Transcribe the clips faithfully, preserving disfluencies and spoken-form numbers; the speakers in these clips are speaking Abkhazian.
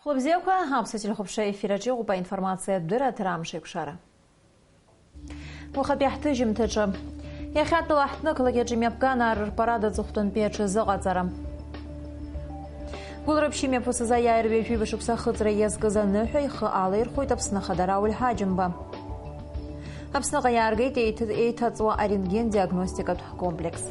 Хәлыбзиақәа, аԥсуа телехәаԥшра ефир аҿы иҟоуп аинформациатә дырраҭара Амш еиқәшара. Уахатәи ҳҭыжьымҭаҿы. Иахьатәала ҳҭнықалақь аҿы имҩаԥган ар рпарад аҵыхәтәантәи аҽазыҟаҵара. Гәылрыԥшь имҩаԥысыз аиааира ҩажәиба шықәса ахыҵра иазкыз аныҳәа ихы алаирхәоит Аԥсны Ахада Рауль Ҳаџьымба. Аԥсныҟа иааргеит еиҭ-, еиҭаҵуа арентген диагностикатә комплекс.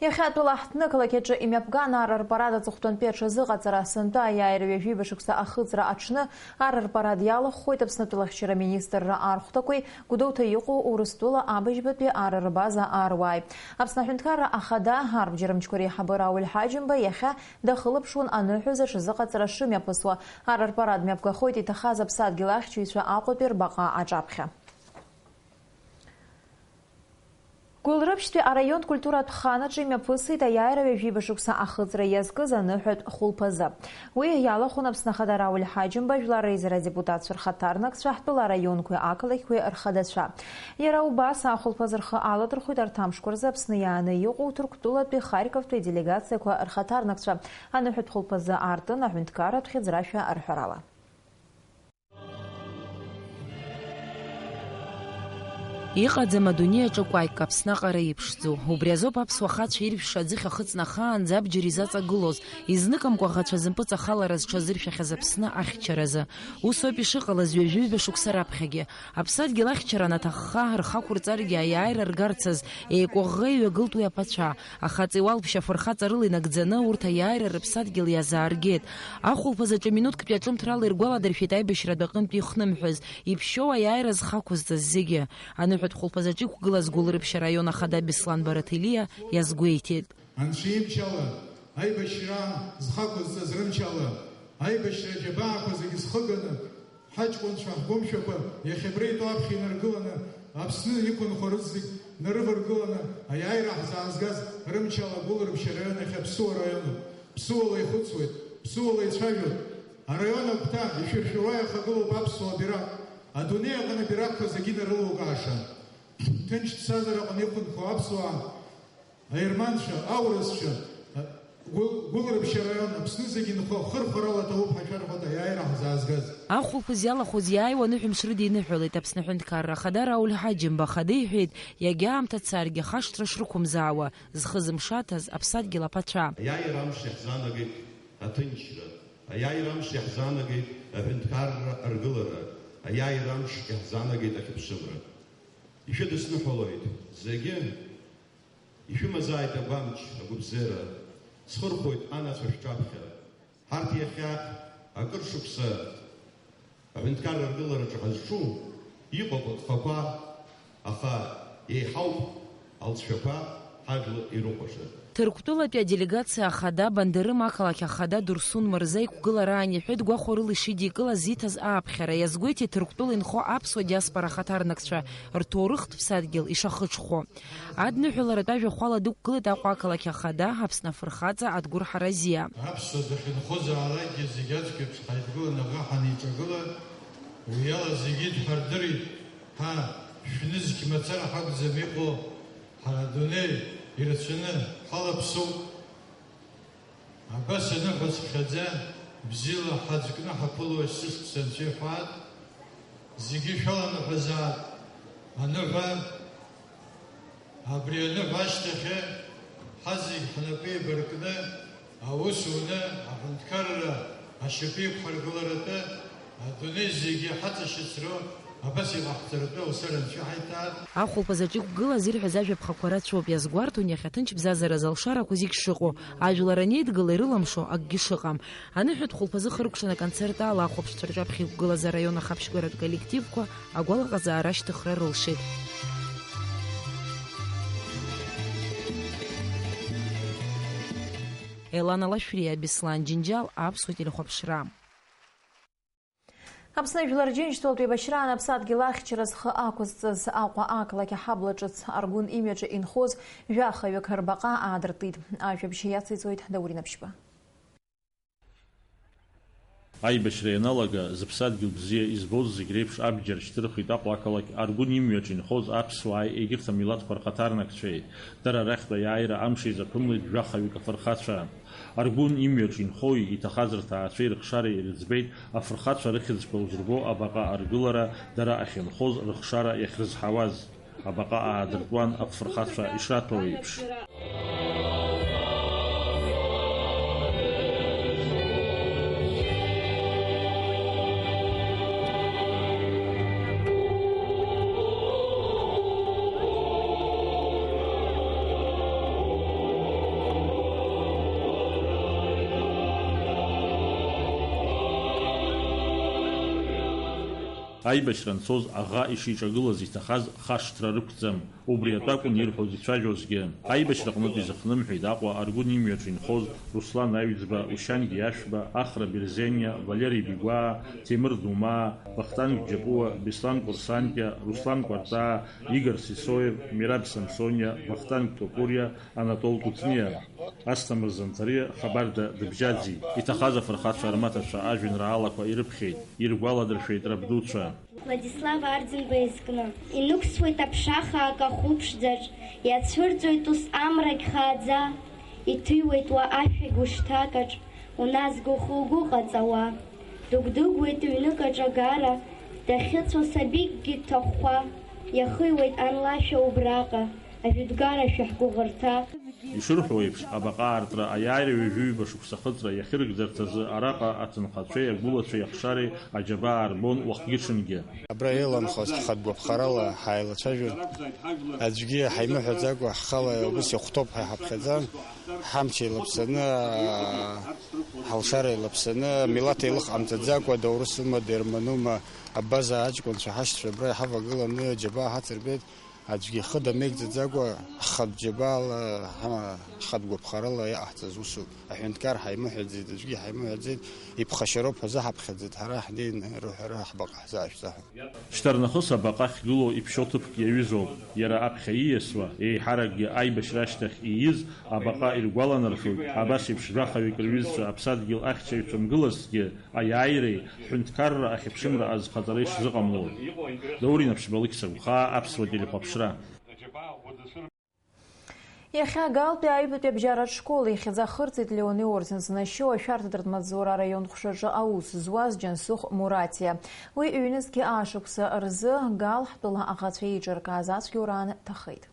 Иахьатәала ҳҭнықалақь аҿы имҩаԥган ар рпарад аҵыхәтәантәи аҽазыҟаҵара. Сынтәа аиааира ҩажәиба шықәса ахыҵра аҽны ар рпарад иалахәхоит Аԥснытәылахьчара министрра архәҭақәеи Гәдоуҭа иҟоу Урыстәыла абыжьбатәи ар рбаза аруааи. Аԥсны Аҳәынҭқарра Ахада арбџьармчқәа реиҳабы Рауль Ҳаџьымба иахьа дахылаԥшуан аныҳәаз аҽазыҟаҵара шымҩаԥысуа. Ар рпарад мҩаԥгахоит иҭахаз аԥсадгьыл ахьчаҩцәа Аҟәатәи рбаҟа аҿаԥхьа. Гәылрыԥшьтәи араионтә культуратә хан аҿы имҩаԥысит аиааира ҩажәиба шықәса ахыҵра иазкыз аныҳәатә хәылԥазы. Уи иалахәын Аԥсны Ахада Рауль Ҳаџьымба, жәлар реизара адепутатцәа рхаҭарнакцәа, ҳтәыла араионқәеи ақалақьқәеи рхадацәа. Иара убас ахәылԥазы рхы аладырхәит арҭ амшқәа рзы Аԥсны иааны иҟоу Ҭырқәтәылатәи, Харьковтәи аделегациақәа рхаҭарнакцәа. Аныҳәатә хәылԥазы аартын аҳәынҭқарратә хьыӡрашәа арҳәарала. Иҟаӡам адунеи аҿы кәакьк Аԥсны аҟара иԥшӡоу. Убри азоуп аԥсуа хацәа иржәша аӡыхь ахыҵны ахаанӡа абџьар изаҵагылоз, изныкымкәа аӷацәа зымпыҵахалара зҽазыршәахьаз Аԥсны ахьчаразы. Ус ауп ишыҟалаз ҩажәи ҩба шықәса раԥхьагьы. Аԥсадгьыл ахьчара анаҭахха, рхы ақәырҵаргьы аиааира ргарц азы, еикәыӷӷа иҩагылт уи аԥацәа. Ахаҵа иуалԥшьа афырхаҵа рыла инагӡаны, урҭ аиааира рыԥсадгьыл иазааргеит. Ахәылԥаз аҿы минуҭктәи аҿымҭрала иргәаладыршәеит аибашьратә аҟынтә ихнымҳәыз, иԥшьоу аиааира зхы ақәызҵаз зегьы. Аныҳәатә хәылԥаз аҿы иқәгылаз Гәылрыԥшь араион ахада Беслан Бараҭелиа иазгәеиҭеит. Анцәа имчала, аибашьра зхы ақәызҵаз рымчала, аибашьра аџьабаақәа зегьы зхыганы, ҳаҷкәынцәа, ҳгәымшәақәа иахьа абра итәоу аԥхьа инаргыланы, Аԥсны иқәынхо рызегь нарываргыланы, аиааира ҳзаазгаз рымчала Гәылрыԥшь араион иахьа ԥсуа раионуп. Ԥсуала ихәыцуеит, ԥсуала ицәажәоит. Араион агәҭа ишәыршәыруа иахагылоуп аԥсуа бираҟ. Адунеи аҟны абираҟқәа зегьы инарылукааша. Ҭынч ԥсҭазаара аҟны иқәынхо аԥсуаа, аерманцәа, аурысцәа, гәы-, Гәылрыԥшь араион, Аԥсны зегьы инхо, хырхәарала ҭабуп ҳашәарҳәоит аиааира ҳзаазгаз. Ахәылԥаз иалахәыз иааиуа аныҳәа мшы рыдиныҳәалеит Аԥсны аҳәынҭқарра ахада Рауль Ҳаџьымба. Ахада иҳәеит, иагьа аамҭа царгьы хашҭра шрықәымзаауа, зхы зымшаҭаз аԥсадгьыл аԥацәа. Аиааира амш иаҳзаанагеит аҭынчра, аиааира амш иаҳзаанагеит аҳәынҭқарра аргылара, аиааира амш иаҳзаанагеит ахьыԥшымра. Ишәыдысныҳәалоит зегьы. Ишәымазааит агәамч, агәыбзиара, схырхәоит анацәа шәҿаԥхьа. Ҳарҭ иахьа акыр шықәса аҳәынҭқарра аргылараҿы ҳазҿу иҟоуп агхақәа, аха еиҳауп алҵшәақәа ҳажәла ирыхәаша. Ҭырқәтәылатәи аделегациа ахада, Бандерым ақалақь ахада Дурсун Мырза иқәгылараан иҳәеит гәахәарыла ишидикылаз иҭаз ааԥхьара. Иазгәеиҭеит Ҭырқәтәыла инхо аԥсуа диаспора ахаҭарнакцәа рҭоурыхтә ԥсадгьыл ишахыҽхәо. Адныҳәаларатә ажәахәала дықәгылеит Аҟәа ақалақь ахада, Аԥсны афырхаҵа Адгәыр Ҳаразиа. Аԥсуа дахьынхозаалакгьы зегь ацәгьеиԥш ҳаидгыланы аӷа ҳанеиҿагыла, уи ала зегьы идҳәардырит, ҳа, шәнызқь мацара ҳакәӡам иҟоу, ҳара адунеи ирацәаны ҳалаԥсоуп. Абас аныҳәа цәгьаӡа, бзиала ҳаӡкны ҳаԥыло есышықәса анцәа иҳәаат, зегьы шәаланыҳәазаат. Аныҳәа, абри аныҳәа ашьҭахьы ҳазегь ҳнапы еибаркны, аус уны, аҳәынҭқарра ашьапы иқәҳаргыларатәы, адунеи зегьы ҳаҵашьыцроу абас иҟаҳҵаратәы алшара анцәа иҳаиҭаат. Ахәылԥаз аҿы иқәгылаз ирҳәаз ажәаԥхақәа рацәоуп, иазгәарҭон иахьа ҭынч бзазара залшарақәа зегь шыҟоу, ажәлар анеидгыла ирылымшо акгьы шыҟам. Аныҳәатә хәылԥазы хыркәшан аконцерт ала ахәаԥшцәа рҿаԥхьа иқәгылаз араион ахаԥшьгаратә коллективқәа агәалаҟазаара ашьҭыхра рылшеит. Елана Лашәриа, Беслан Џьынџьал, Аԥсуа телехәаԥшра. Аԥсны Жәлар Џьынџьтәылатә еибашьраан аԥсадгьыл ахьчара зхы ақәызҵаз Аҟәа ақалақь аҳабла ҿыц Аргәын имҩаҿы инхоз жәахаҩык рбаҟа аадыртит. Ажәабжь иациҵоит Даур Инаԥшьба. Аибашьра ианалага, зыԥсадгьыл бзиа избоз зегь реиԥш абџьар шьҭырхит Аҟәа ақалақь Аргәын имҩаҿ инхоз аԥсуааи егьырҭ амилаҭқәа рхаҭарнакцәеи. Дара рахьтә аиааира амш изаԥымлеит жәахаҩык афырхацәа. Аргәын имҩаҿ инхои иҭахаз рҭаацәеи рыхшара ирыӡбеит афырхацәа рыхьӡқәа узырбо абаҟа аргылара дара ахьынхоз рыхшара иахьрызҳауаз. Абаҟа аадыртуан афырхацәа ишраҭәоу еиԥш. Аибашьра анцоз аӷа ишиҿагылаз иҭахаз хашҭра рықәӡам. Убри атәы акәын ирҳәоз ицәажәозгьы. Аибашьраҟнытә изыхнымҳәит Аҟәа Аргәын имҩаҿ инхоз Руслан Аҩӡба, Ушьанги Ашәба, Ахра Берзениа, Валери Бигәаа, Ҭемыр Думаа, Вахтанг Џьапуа, Беслан Курсантиа, Руслан Кәарҵаа, Игор Сисоев, Мераб Самсониа, Вахтанг Токуриа, Анатол Кәыҵниа, Асҭамыр Занҭариа, Хабарда Дыбжьаӡи. Иҭахаз афырхацәа рмаҭацәа ажәеинраалақәа ирыԥхьеит, иргәаладыршәеит рабдуцәа. Владислав Арӡынба изкны. Инықәсуеит аԥшаха акахәы ԥшӡаҿ, иацәырҵуеит ус амрагь хааӡа, иҭыҩуеит уа ашәагь ушҭакаҿ, уназго ухы угәы ҟаҵауа. Дыгәдыгәуеит ҩнык аҿы агара, дахьыцәоу сабикгьы дҭахәхәа, иахыҩуеит ан лашәа убраҟа, ажәытәгара шәаҳгәыӷырҭа. Ишырҳәо еиԥш, абаҟа аартра аиааира ҩажәи ҩба шықәса ахыҵра иахьырыгӡарц азы араҟа аҭынхацәеи агәылацәеи ахшареи аџьабаа рбон уахгьы-ҽынгьы. Абра еиланхоз ҳхатә гәаԥхарала ҳааилацәажәон. Аӡәгьы ҳаимыҳәаӡакәа, ҳхала убыс ихәҭоуп ҳәа иҳаԥхьаӡан, ҳамч еилаԥсаны, ҳалшара еилаԥсаны, милаҭ еилых ҟамҵаӡакәа, доурысума, дерманума, абаза аҷкәынцәа ҳашьцәа абра иҳавагыланы џьабаа ҳацырбеит. Аӡәгьы ихы дамеигӡаӡакәа, ҳхатә џьабаала, ҳа-, ҳхатә гәаԥхарала иҟаҳҵаз усуп. Аҳәынҭқар ҳаимыҳәаӡеит, аӡәгьы ҳаимыҳәаӡеит, иԥхашьароуп ҳәа заҳаԥхьаӡеит, ҳара ҳнеин рыҳәара ҳбаҟа ҳзаашәҵа ҳәа. Шьҭарнахыс абаҟа ахьгылоу иԥшьоу ҭыԥк иаҩызоуп. Иара аԥхьа ииасуа, еиҳаракгьы аибашьра ашьҭахь ииз абаҟа иргәаланаршәоит, абас еиԥш жәахаҩык рҩызцәа аԥсадгьыл ахьчаҩцәа мгылазҭгьы, аиааиреи ҳҳәынҭқарра ахьыԥшымра азхаҵара ишзыҟамло. Даур Инаԥшьба, Алықьса Гәхаа, Аԥсуа телехәаԥшра. Иахьа Галтәи аҩбатәи абжьаратә школ ихьӡ ахырҵеит Леон иорден занашьоу ашәарҭадаратә маҵзура араион ҟәшаҿы аус зуаз Џьансыхә Муратиа. Уи ҩнызқьи аашықәса рзы Гал ҳтәыла аӷацәа еиҿыркааз ацәгьоураан дҭахеит.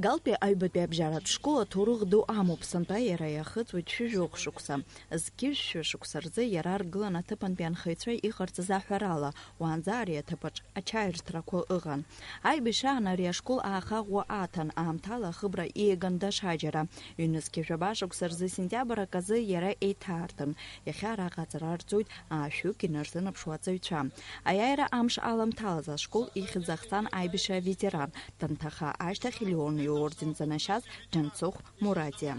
Галтәи аҩбатәи абжьаратә школ аҭоурых ду амоуп, сынтәа иара иахыҵуеит шәи жәохә шықәса. Зқьи жәшәи шықәса рзы иара аргылан аҭыԥантәи анхаҩцәа иҟарҵаз аҳәарала, уаанӡа ари аҭыԥаҿ ачаирҭрақәа ыҟан. Аибашьраан ари ашкол аахаӷәӷәа аҭан, аамҭала ахыбра ииаган даҽаџьара. Ҩнызқьи жәаба шықәса рзы сентиабр аказы иара еиҭаартын. Иахьа араҟа аҵара рҵоит аашәҩык инарзынаԥшуа аҵаҩцәа. Аиааира амш аламҭалаз ашкол ихьӡ ахҵан аибашьра аветеран, данҭаха ашьҭахь Леон иорден занашьаз Џьансыхә Муратиа.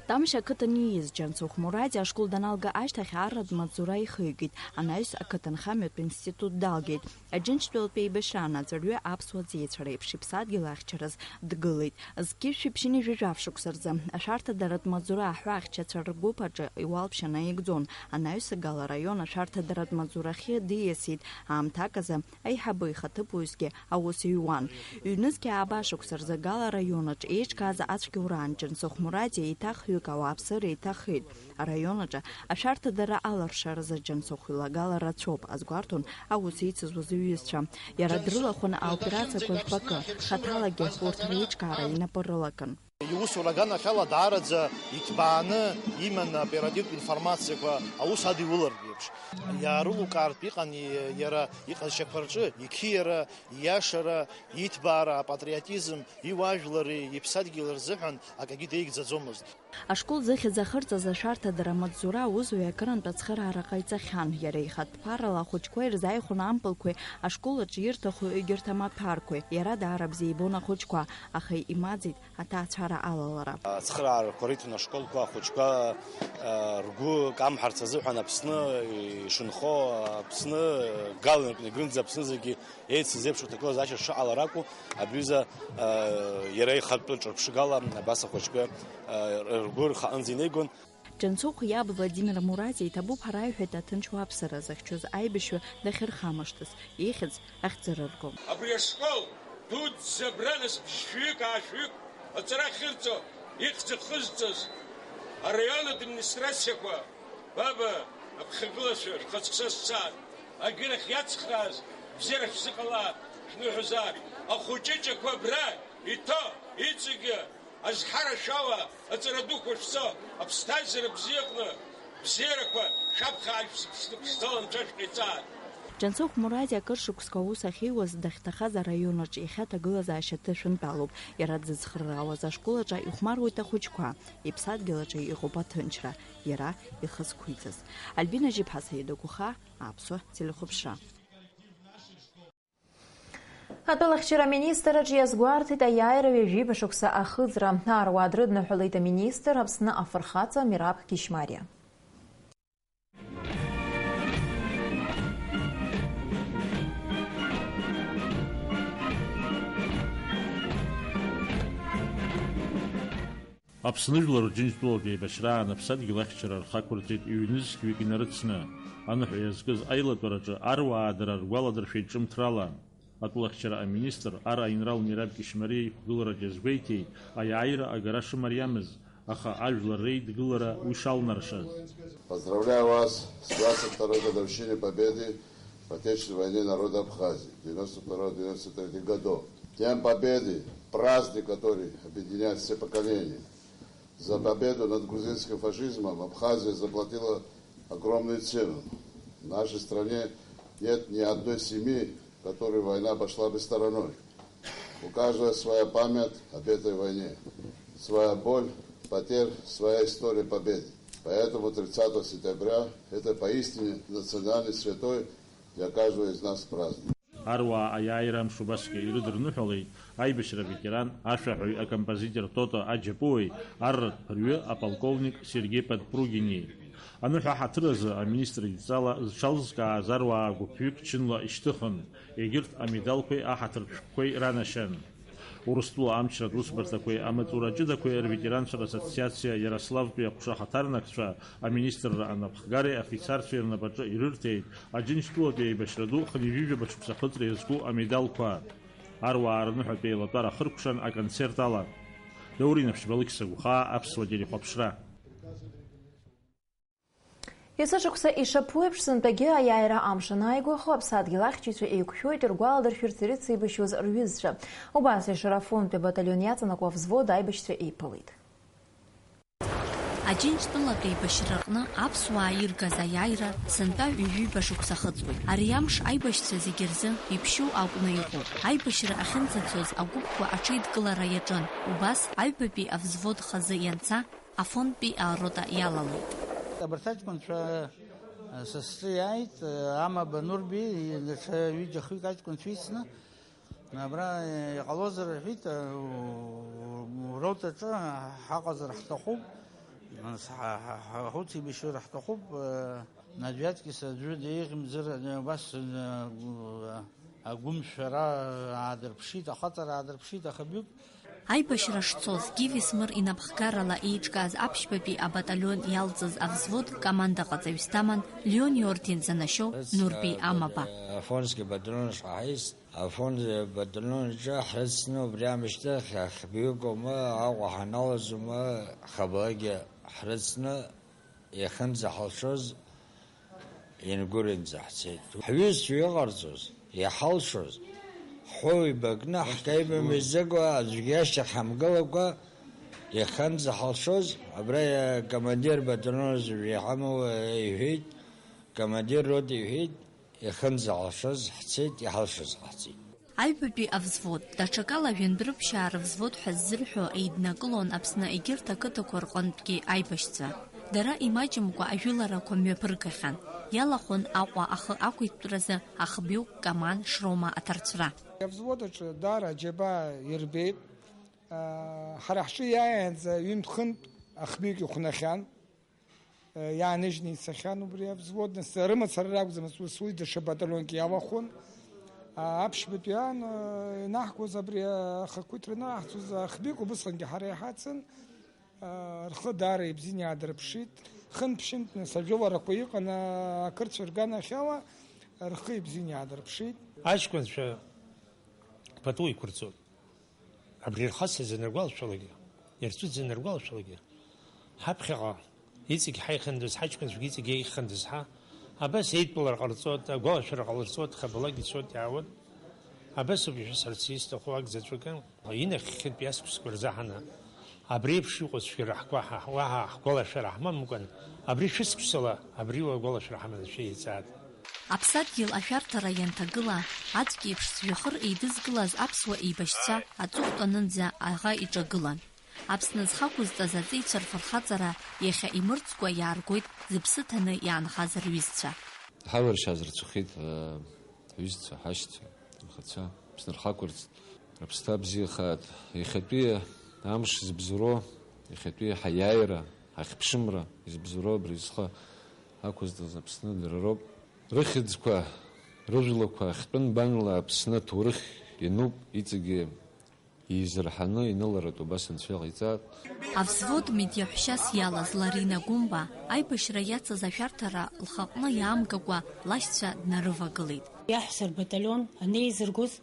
Тамшь ақыҭан ииз Џьансыхә Муратиа ашкол даналга ашьҭахь арратә маҵзура ихигеит, анаҩс ақыҭанхамҩатә институт далгеит. Аџьынџьтәылатәи еибашьраан аҵәырҩы аԥсуа ӡеицәа реиԥш иԥсадгьыл ахьчараз дгылеит. Зқьи жәшәи ԥшьынҩажәи жәаф шықәса рзы ашәарҭадаратә маҵзура аҳәаа ахьчацәа ргәыԥ аҿы иуалԥшьа наигӡон. Анаҩс Гал араион ашәарҭадаратә маҵзурахьы диасит. Аамҭак азы аиҳабы ихаҭыԥуаҩсгьы аус иҩуан. Ҩнызқьи ааба шықәса рзы Гал араион аҿы еиҿкааз ацәгьоураан Џьансыхә Муратиа еиҭах ҩык ауааԥсыра иҭахеит. Араион аҿы ашәарҭадара аларшаразы Џьансыхә илагала рацәоуп, азгәарҭон аус еицызуаз иҩызцәа. Иара дрылахәын аоперациақәа жәпакы, хаҭалагьы урҭ реиҿкаара инапы рылакын. Иусура аганахьала даараӡа иҭбааны иман аоперативтә информациақәа аус адиулартә еиԥш. Иаарылукаартә иҟан и-, иара иҟазшьақәа рҿы иқьиара, ииашара, иҭбаара, апатриотизм, иуаажәлари иԥсадгьыли рзыҳәан акагьы деигӡаӡомызт. Ашкол зыхьӡ ахырҵаз ашәарҭадара амаҵзура аусзуҩ акырынтә ацхыраара ҟаиҵахьан. Иара ихатә ԥарала ахәыҷқәа ирзааихәон ампылқәеи ашкол аҿы ирҭаху егьырҭ амаҭәарқәеи. Иара даара бзиа ибон ахәыҷқәа, аха имаӡеит аҭаацәара алалара. Ацхыраарақәа риҭон ашколқәа, ахәыҷқәа, а, ргәы камҳарц азыҳәан Аԥсны ишынхо, Аԥсны галанаркны игынӡа Аԥсны зегьы еицыз еиԥш аҭагылазаашьа шыҟалара акәу, абри аҩыза, а, иара ихатәы ҿырԥшыгала абас ахәыҷқәа, а, ргәы рхаҟынӡа инеигон. Џьансыхә иаб Владимир Мураӡе иҭабуп ҳара, иҳәеит, аҭынч уаԥсара зыхьчоз аибашьҩы дахьырхамышҭыз, ихьӡ ахьӡырырго. Абри ашкол дуӡӡа абра нас ԥшьҩык-аашәҩык аҵара ахьырҵо, ихьӡ ахызҵаз араион администрациақәа, баба, аԥхьагылацәа, шәхаҵкы са сцаат, агьырахь иацхрааз, бзиара шәзыҟалааит, шәныҳәазааит. Ахәыҷыҷақәа абра иҭо, иҵегьы азҳара шәауа, аҵара дуқәа шәҵо, аԥсҭазаара бзиаҟны, бзиарақәа шәаԥхьа ажә зыԥсны ԥшӡала анцәа шәҟаиҵааит. Џьансыхә Мурази акыр шықәсқәа аус ахьиуаз дахьҭахаз араион аҿы иахьа аҭагылазаашьа дҭышәынтәалоуп. Иара дзыцхрыраауаз ашкол аҿы ихәмаруеит ахәыҷқәа, иԥсадгьыл аҿы иҟоуп аҭынчра, иара ихы зқәиҵаз. Альбина Жьиԥҳа, Саида Гәыхаа, Аԥсуа телехәаԥшра. Атәылахьчара аминистрраҿы иазгәарҭеит аиааира ҩажәиба шықәса ахыҵра. Аруаа дрыдныҳәалеит аминистр, Аԥсны афырхаҵа Мераб Кьышьмариа. Аԥсны жәлар Џьынџьтәылатә еибашьраан аԥсадгьыл ахьчара рхы ақәырҵеит ҩнызқьҩык инарыцны. Аныҳәа иазкыз аилатәараҿы аруаа дара ргәаладыршәеит ҿымҭрала. Атәылахьчара аминистр ар аинрал Мераб Кьышьмариа иқәгылараҿ иазгәеиҭеит, аиааира агара шымариамыз, аха ажәлар реидгылара уи шалнаршаз. Поздравляю вас с двадцать второй годовщиной Победы в Отечественной войне народа Абхазии девяносто второго девяносто третьего годов. Днём Победы, праздник, который объединяет все поколения. За победу над грузинским фашизмом Абхазия заплатила огромную цену. В нашей стране нет ни одной семьи, которую война обошла бы стороной. У каждого своя память об этой войне, своя боль потерь, своя история победы. Поэтому тридцатого сентября это поистине национальный святой для каждого из нас праздник. Аруаа аиааира амш убасгьы ирыдырныҳәалеит аибашьра аветеран, ашәаҳәаҩ, акомпозитор Тото Аџьапуеи арратә ԥырҩы аполковник Сергеи Подпругини. Аныҳәа аҳаҭыр азы аминистр идҵала зҽалзкааз аруаа гәыԥҩык чынла ишьҭыхын, егьырҭ амедалқәеи аҳаҭыртә шәҟәқәеи ранашьан. Урыстәыла амчратә усбарҭақәеи амаҵура ҷыдақәеи рветеранцәа рассоциациа Иарославтәи аҟәша ахаҭарнакцәа, аминистрра анапхгареи афицарцәеи рнапаҿы ирырҭеит Аџьынџьтәылатәи аибашьра ду хынҩажәижәаба шықәса ахыҵра иазку амедалқәа. Аруаа рныҳәатәи еилатәара ахыркәшан аконцерт ала. Даур Инапшьба, Алықьса Гәхаа, Аԥсуа телехәаԥшра. Есышықәса ишаԥу еиԥш, сынтәагьы аиааира амш анааигәахо, аԥсадгьыл ахьчаҩцәа еиқәшәоит, иргәаладыршәарц ирыцеибашьуаз рҩызцәа. Убас Ешыра афронтәи абаталион иаҵанакуа взвод аибашьцәа еиԥылеит. Аџьынџьтәылатә еибашьраҟны аԥсуаа иргаз аиааира сынтәа ҩажәиба шықәса ахыҵуеит. Ари амш аибашьцәа зегьы рзы иԥшьоу акәны иҟоуп. Аибашьра ахьынӡацоз агәыԥқәа аҽеидкылара иаҿын. Убас аҩбатәи авзвод хазы ианца, афонтәи арота иалалеит. Абарҭ аҷкәынцәа, э, са сҿы иааит, э, Амаба Нурби, даҽа ҩыџьа-хҩык аҷкәынцәа ицны, абра, э, иҟалозар, рҳәеит, э, у-, уротаҿы ҳаҟазар ҳҭахуп, ҳа-, ҳа-, ҳа-, ҳуцеибашьыр ҳҭахуп, э, Наӡәаӡәгьы саӡәы деиӷьымзар, убас, э, агәымшәара аадырԥшит, ахаҵара аадырԥшит, аха бҩык. Аибашьра шцоз, Гиви Смыр инапхгарала еиҿкааз аԥшьбатәи абаталион иалҵыз авзвод командаҟаҵаҩыс даман Леон иорден занашьоу Нурби Амаба. Афонски батальон шҳаиз, Афонски батальон иҿы ҳрыцны убри аамышьҭахь ахбҩыкома, Аҟәа ҳаналазома, хабалагьы ҳрыцны иахьынӡаҳалшоз, Ингәыринӡа ҳцеит. Ҳҩызцәа иҟарҵоз, иҳалшоз, ҳҳәоу ибакны, ҳкаимамызӡакәа, аӡәгьы ашьҭахь ҳамгылакәа, иахьынӡаҳалшоз, абра акомандир батальон азы иҳамоу иҳәеит, командир рота иҳәеит, иахьынӡаҳалшоз ҳцеит, иҳалшоз ҳаҳцеит. Аҩбатәи авзвод, даҽакала жәандәрыԥшьаа рывзвод ҳәа ззырҳәо еиднакылон Аԥсны егьырҭ ақыҭақәа рҟынтәгьы аибашьцәа. Дара имаҷымкәа ажәыларақәа мҩаԥыргахьан. Иалахәын Аҟәа ахы ақәиҭтәразы Ахбҩык, Каман, Шрома аҭарцәра. Авзвод аҿы даара аџьабаа ирбеит. Ҳара ҳҿы иааиаанӡа ҩынтә-хынтә ахҩык ихәнахьан, иааныжьны ицахьан убри авзвод, нас рымацара ракәӡамызт, ус уи даҽа баталионк иалахәын. Аԥшьбатәи аан, ианаҳкуаз абри ахақәиҭра анаҳҵоз ахҩык убысҟангьы ҳара иҳацын, рхы даара ибзианы иаадырԥшит. Хынтә-ԥшьынтә, нас, ажәыларақәа иҟан, ақырҭцәа рганахьала рхы ибзианы иаадырԥшит. Аҷкәынцәа пату иқәырҵоит. Абри рхацаӡаны ргәалашәалагьы, ирцәыӡаны ргәалашәалагьы, ҳаԥхьаҟа иҵегь ҳаихандаз, ҳаҷкәынцәагьы иҵегь еихандаз ҳа, абас еидтәалара ҟарҵоит, агәалашәара ҟалырҵоит, хабалак ицоит, иаауеит. Абас ауп ишәасҳәарц исҭаху, акзаҵәык, инахьхьынтәи ашықәсқәа рзаҳаны, абри еиԥш иҟоу ацәгьара ҳгәаҳа, уаҳа ҳгәалашәара ҳмамкәан, абри шәышықәсала абри уа агәалашәара ҳаманы шәеиҵааит. Аԥсадгьыл ашәарҭара ианҭагыла, аӡәк еиԥш зжәҩахыр еидызкылаз аԥсуа еибашьцәа аҵыхәтәанынӡа аӷа иҿагылан. Аԥсны зхы ақәызҵаз аҵеицәа рфырхаҵара иахьа имырӡкәа иааргоит зыԥсы ҭаны иаанхаз рҩызцәа. Ҳалыршьааз рацәахеит, э, ҳҩызцәа, ҳашьцәа, рхацәа, Аԥсны рхы ақәырҵт. Аԥсны бзиахааит. Иахьатәи амш зыбзоуроу, иахьатәи ҳаиааира, ҳахьԥшымра изыбзоуроу абри зхы ақәызҵаз Аԥсны дара роуп. Рыхьӡқәа, рыжәлақәа ахьтәы нбанла Аԥсны аҭоурых иануп, иҵегьы еизырҳаны иныларатәы убас анцәа иҟаиҵааит. Авзвод медиаҳәшьас иалаз Ларина Гәымба аибашьра иацыз ашәарҭара лхаҟны иаамгакәа лашьцәа днарывагылеит. Иаҳәса рбаталион анеизыргоз,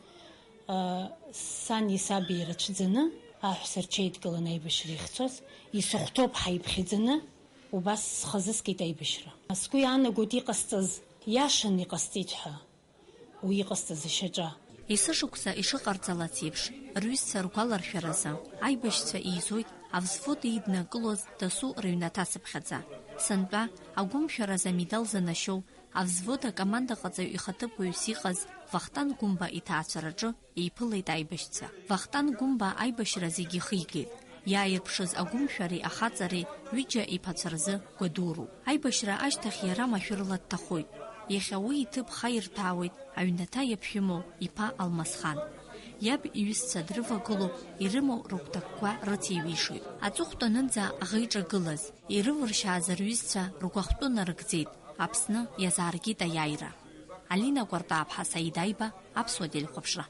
а, сани саби ирацәаӡаны, аҳәса рҽеидкыланы аибашьра ихьцоз, исыхәҭоуп ҳаиԥхьаӡаны, убас схазыскит аибашьра. Сгәы иаанагоит иҟасҵаз, иашан иҟасҵеит ҳәа. Уи иҟасҵаз ашьаҿа. Есышықәса ишыҟарҵалац еиԥш, рҩызцәа ргәаларшәаразы, аибашьцәа еизоит авзвод еиднакылоз дасу рыҩнаҭацыԥхьаӡа. Сынтәа, агәымшәараз амедал занашьоу, авзвод акомандаҟаҵаҩ ихаҭыԥуаҩс иҟаз Вахтанг Гәымба иҭаацәараҿы еиԥылеит аибашьцәа. Вахтанг Гәымба аибашьра зегьы ихигеит. Иааирԥшыз агәымшәареи ахаҵареи ҩыџьа иԥацәа рзы гәадуроуп. Аибашьра ашьҭахь иара машәырла дҭахоит. Иахьа уи иҭыԥ хаирҭәаауеит аҩнаҭа иаԥшәымоу иԥа Алмасхан. Иаб иҩызцәа дрывагылоуп, ирымоу рыгәҭакқәа рыцеиҩишоит. Аҵыхәтәанынӡа аӷа иҿагылаз, ирывыршьааз рҩызцәа ргәахәтәы нарыгӡеит, Аԥсны иазааргеит аиааира. Алина Кәартааԥҳа, Саид Аиба, Аԥсуа телехәаԥшра.